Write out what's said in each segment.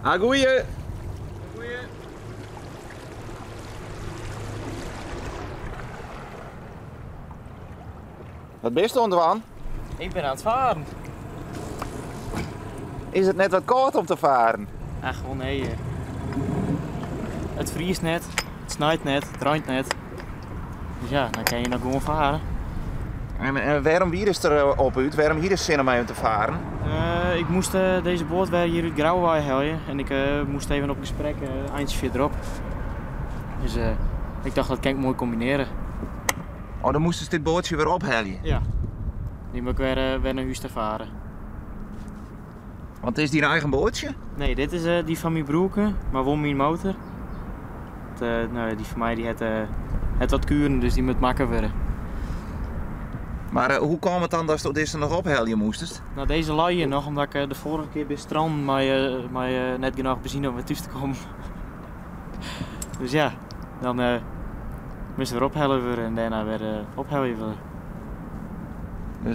Ha goeie! Goeie! Wat bist oan it dwaan? Ik bin oan it faren. Is it net wat kâld om te faren? Ach, wol nee. It friest net, it snijt net, it reint net. Dus ja, dan kin je noch gewoan faren. En, en wêrom wiest der op út? Wêrom hie de sin om even te faren? Ik moast dizze boat wer hjir út Grou wei helje en ik moast even op gesprek eintsje fierderop. Dus ik tocht dat kin ik moai kombinearje. Oh, dan moastest dit boatsje wer ophelje? Ja, dy moat ik wer nei hûs ta fare. Want is dyn eigen boatsje? Nee, dit is dy fan myn broerke, mar wol myn motor. Want, no, dy fan my dy hat wat kueren, dus dy moat makke wurde. Mar hoe kaam it dan datsto dizze noch ophelje moastest? No, dizze lei hjir noch, omdat ik de foarige kear by it strân mei net genôch benzine om wer thús te kommen. Dus ja, dan moast wer ophelle wurde en dêrnei wer ophelje wurde.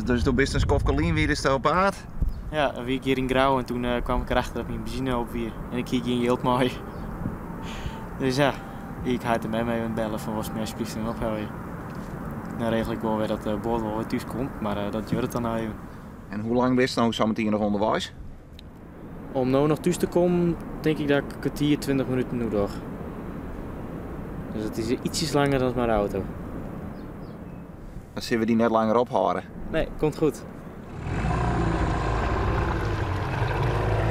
Dus do bist in skoftke lyn wiest op paad? Ja, dan wie ik hjir yn Grou en toen kwam ik erachter dat myn benzine op wie en ik hie gjin jild mei. Dus ja, ik ha mem even belle fan wolst my alsjeblieft even ophelje. Dan regel ik wol wer dat de boat wol wer thús komt, mar dat duorret dan noch even. En hoe lang bist no sa metien noch ûnderweis? Om no noch thús te kommen, tink ik dat ik in kertier, 20 minuten oer doch. Dus it is ytsjes langer dan mei de auto. Dan sille we dy net langer ophâlde. Nee, komt goed.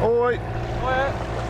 Hoi. Hoi.